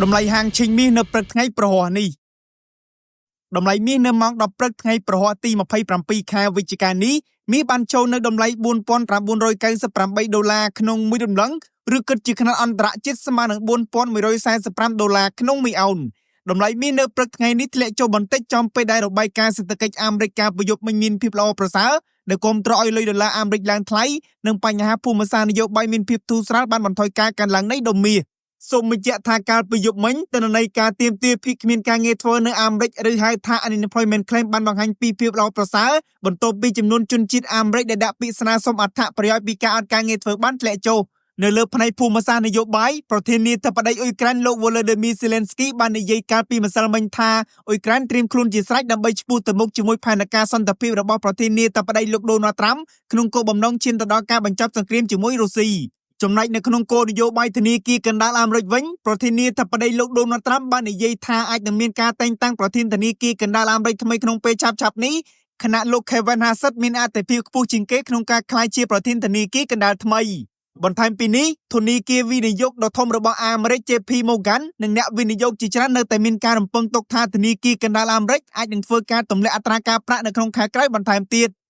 តម្លៃហាងឆេងមាសនៅព្រឹកថ្ងៃព្រហស្បតិ៍នេះតម្លៃមាសនៅម៉ោង10ព្រឹកថ្ងៃព្រហស្បតិ៍ទី27ខែវិច្ឆិកានេះមាសបានចូលនៅតម្លៃ4998ដុល្លារក្នុងមួយតម្លឹងឬគិតជាខ្នាតអន្តរជាតិស្មើនឹង4145ដុល្លារក្នុងមួយអោនតម្លៃមាសនៅព្រឹកថ្ងៃនេះធ្លាក់ចុះបន្តិចចំពេលដែលរបាយការណ៍សេដ្ឋកិច្ចអាមេរិកកាលពីយប់មិញមានភាពល្អប្រសើរដែលគាំទ្រឲ្យលុយដុល្លារអាមេរិកឡើងថ្លៃនិងបញ្ហាភូមិសាស្ត្រនយោបាយមានភាពធូរស្រាលបានបន្ថយការកើនឡើងនៃដុំមាសសូមបញ្ជាក់ថាកាលពីយប់មិញទិន្នន័យការទាមទារភាពគ្មានការងារធ្វើនៅអាមេរិកឬហៅថា Unemployment Claim បានបង្ហាញពីភាពល្អប្រសើរបន្ទាប់ពីចំនួនជនជាតិអាមេរិកដែលដាក់ពាក្យស្នើសុំអត្ថប្រយោជន៍ពីការអត់ការងារធ្វើបានធ្លាក់ចុះនៅលើផ្នែកភូមិសាស្ត្រនយោបាយប្រធានាធិបតីអ៊ុយក្រែនលោក Volodymyr Zelensky បាននិយាយកាលពីម្សិលមិញថាអ៊ុយក្រែនត្រៀមខ្លួនជាស្រេចដើម្បីឆ្ពោះទៅមុខជាមួយផែនការសន្តិភាពរបស់ប្រធានាធិបតីលោក Donald Trump ក្នុងគោលបំណងឈានទៅដល់ការបញ្ចប់សង្គ្រាមជាមួយរុស្ស៊ីចំណែកនៅក្នុងគោលនយោបាយធនាគារកណ្ដាលអាមេរិកវិញប្រធានាធិបតីលោក Donald Trump បាននិយាយថាអាចនឹងមានការតែងតាំងប្រធានធនាគារកណ្ដាលអាមេរិកថ្មីក្នុងពេលឆាប់ៗនេះខណៈលោក Kevin Hassett មានអាទិភាពខ្ពស់ជាងគេក្នុងការក្លាយជាប្រធានធនាគារកណ្ដាលថ្មីបន្ថែមពីនេះធនាគារវិនិយោគដ៏ធំរបស់អាមេរិក JP Morgan និងអ្នកវិនិយោគជាច្រើននៅតែមានការរំពឹងទុកថាធនាគារកណ្ដាលអាមេរិកអាចនឹងធ្វើការទម្លាក់អត្រាការប្រាក់នៅក្នុងខែក្រោយបន្ថែមទៀត។